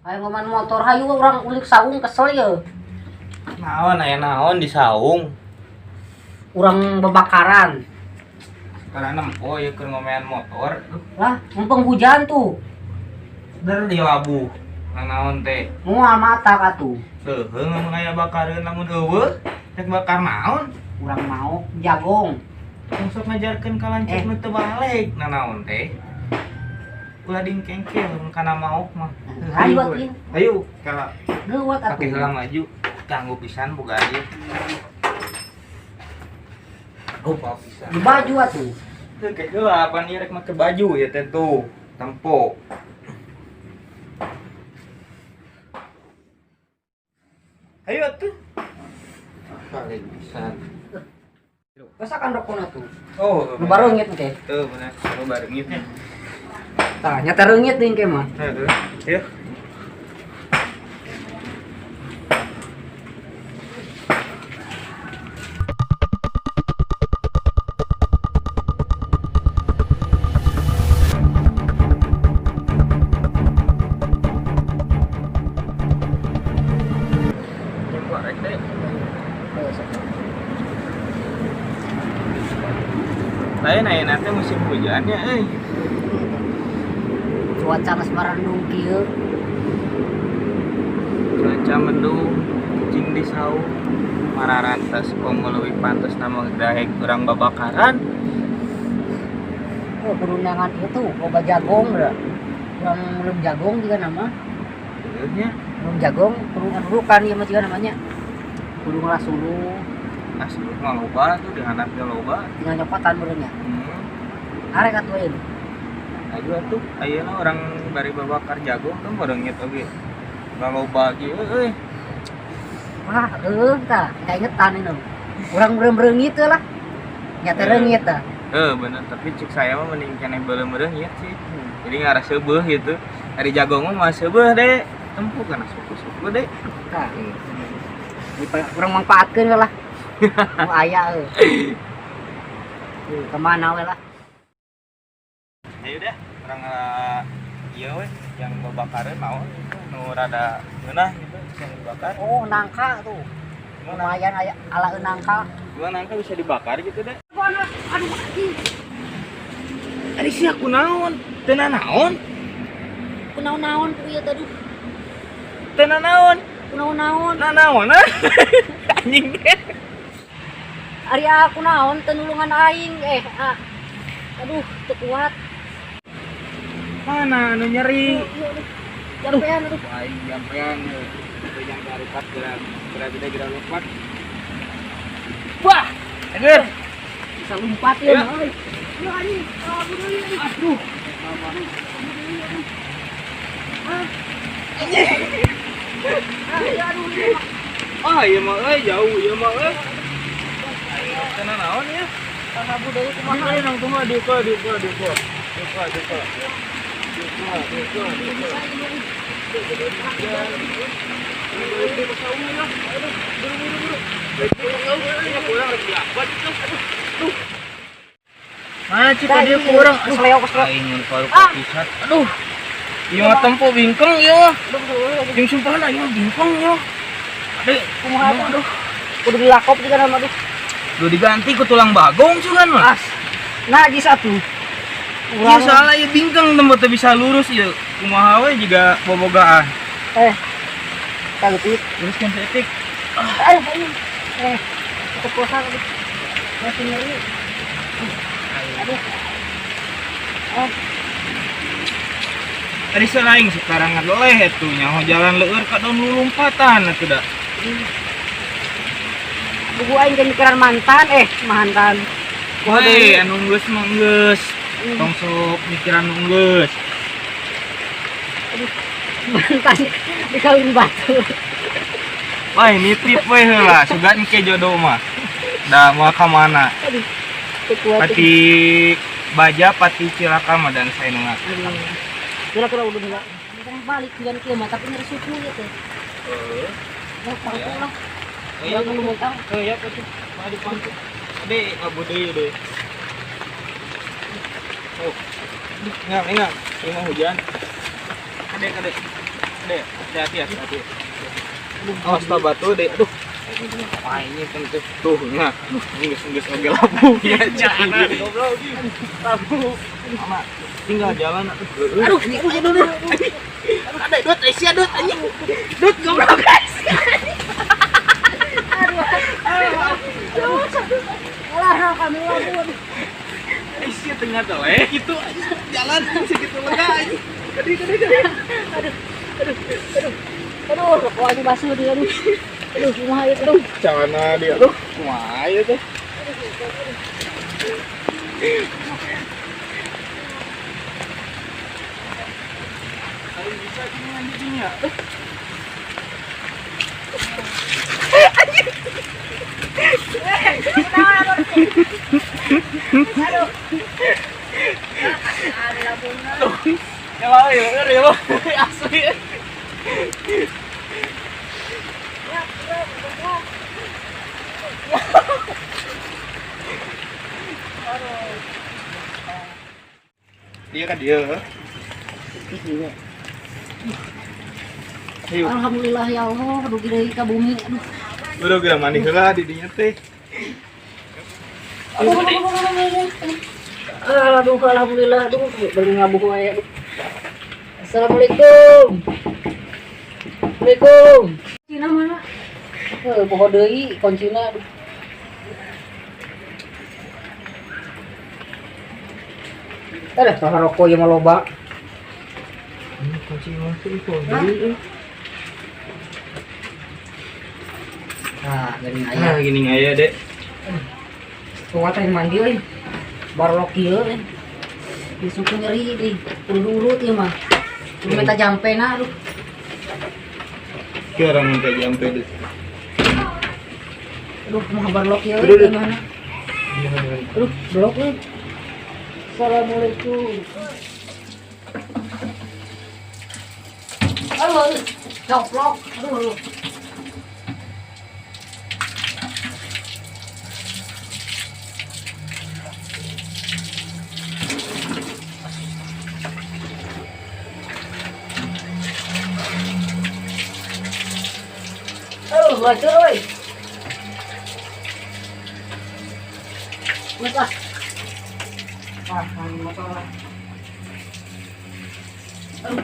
Ayo ngoman motor hayu urang ulik saung kesel ya. Naon aya naon di saung? Urang bebakaran. Karena nempo ya keur ngomean motor. Lah, mumpung hujan tuh. Bener di labuh. Naon teh? Moal mata katuh. Heuheuh mun aya bakareun lamun eueuh, rek bakar naon? Urang mau jagong. Sok ngajarkeun ka lanceuk nu teu balik. Nanaon teh? Ulah dingkengkel mun kana maok mah. Hayu atuh. Hayu, kala Geuwat atuh. Kaki heula maju. Ganggu pisan boga ieu. Lupa pisan. Di baju atuh. Teu ke heula pan ieu rek make baju ya teh tuh. Tempo. Ayo atuh. Balik pisan. Rasakan rokona tuh. Oh, nu bareungit teh. Tuh bener, nu bareungit. Tah, nyata reungit deui engke mah. Heeh. Ayo. Lain aya teh musim hujan ya euy. Cuaca geus marendung kieu. Cuaca mendung, cing di saung. Mararantas komo leuwih pantes nama daek urang babakaran. Oh, perundangan itu loba jagong bro. Urang belum jagong juga nama. Heueuh nya. Belum jagong, perundangan ieu mah juga namanya. Kudu ngelasuluh. Asli mah loba tuh dihandap ge loba. Tinggal nyokotan beureum nya. Arek atuh ayeuna. Ayo atuh, ayeuna urang bari babakar jagung tuh bareungit oge. Loba ge euy. Wah, heueuh tah, kaingetan ini. Urang beureum-reungit teh lah. Nya teh reungit tah. Heuh, bener, tapi cek saya mah mending keneh beureum reungit sih. Jadi ngarah seubeuh gitu. Ari jagung mah seubeuh deh. Tempuh kana suku-suku deh. Tah. Urang manfaatkeun lah. Nu aya euy. Kemana we lah. Ayo deh, urang ieu we yang babakareun naon itu nu rada ngeunah gitu bisa dibakar. Oh, nangka tuh. Lumayan aya ala nangka. Gimana nangka bisa dibakar gitu deh? Aduh, anjing. Ari sia kunaon? Teu nanaon? Kunaon-naon ku ieu teh aduh. Teu nanaon? Kunaon-naon? Nanaon ah? Anjing. Ari aku naon teu nulungan aing aduh teu kuat. Mana anu nyeri? Jampean aduh. Aing jampean teu jang karupat geura geura gede geura lompat. Wah, anjir. Bisa lompat ya, euy. Ya anjing, aduh. Aduh. Ah, ieu mah euy jauh ieu mah euy. Kena naon ya? Kana budaya kumaha? Ayo nang kumaha diuka diuka diuka. Diuka diuka. Diuka diuka diuka. Mana cik tadi kurang kesleo kesleo. Aing mun paru pisan. Aduh. Ieu mah tempo bingkeng ieu mah. Jeung sumpahna ieu bingkeng ieu. Aduh, kumaha aduh. Kudu dilakop juga nama aduh. Kudu diganti ku tulang bagong sugan mah. As. Najis atuh. Iya soalnya ieu bingkeng tempo teu bisa lurus ieu. Kumaha we jiga bobogaan. Kalutik. Teruskan seetik. Aduh, aduh. Keceplosan aduh. Masih nyeri. Aduh. Tadi selain sekarang ngadoleh atuh nyaho jalan leueur ka daun lulumpatan atuh da. Buku aing ge mikiran mantan mantan. Woi, anu geus mah geus. Tong sok mikiran nu geus. Aduh, mantan dikawin batu. Wah, ini trip we heula, sugan ke jodoh mah. Da moal ka mana? Aduh. Kuat. Pati baja pati cilaka mah dan saya nungat. Kira-kira udah enggak balik dengan kieu mah tapi nyeri suku ieu teh. Heeh. Nah, pangku lah. Iya, Urang nu mentang. Heuh, ya atuh. Mah dipangku. Ade, abu deui deui. Oh. Enggak, enggak. Ini mah hujan. Ade, ade. Dek, hati-hati ya, hati. Awas tak batu, Dek. Aduh. Wah, ini tentu tuh nah. Geus geus oge labuhnya jangan goblok. Labuh. Mama, tinggal jalan atuh. Aduh, aduh, aduh, aduh. Ada dut, sia dut anjing. Dut goblok guys. Aduh. Alah, kami labuh. Sia tengah teh gitu jalan segitu lega anjing. Gede gede gede. Aduh, aduh, aduh. Aduh, rokok aja basuh dia, aduh. Aduh, kumaha ieu, aduh. Cana dia aduh, kumaha ieu teh. Ayo bisa gini anjingnya. Aduh. Aduh, labuhna. Ya lah, ya ya asli. Ya, ya, ya. Dia kan dia. Ayo, Alhamdulillah ya Allah, aduh deui ka bumi. Aduh. udah geura mandi heula di dinya teh. Aduh, aduh, aduh, aduh, aduh. Aduh, alhamdulillah, aduh, baru ngabuh wae. Aduh. Assalamualaikum. Assalamualaikum. Cina mana? Heuh, poho deui kuncina aduh. Eh, salah rokok ieu mah loba. Ini kunci mah tuh deui. Nah, geuning aya. Nah, gini aya, Dek. Kuat teh mandi euy. Barlok ieu euy. Di suku nyeri deui. Kudu urut ieu mah. Kudu minta jampena aduh. Ki orang minta jampe deh. Aduh, kumaha barlok ieu Aduh, aduh. gimana? Aduh, blok euy. Assalamualaikum. Aduh, coplok. Aduh, aduh. Aduh, bocor euy. Geus ah. Ah, motor lah. Aduh.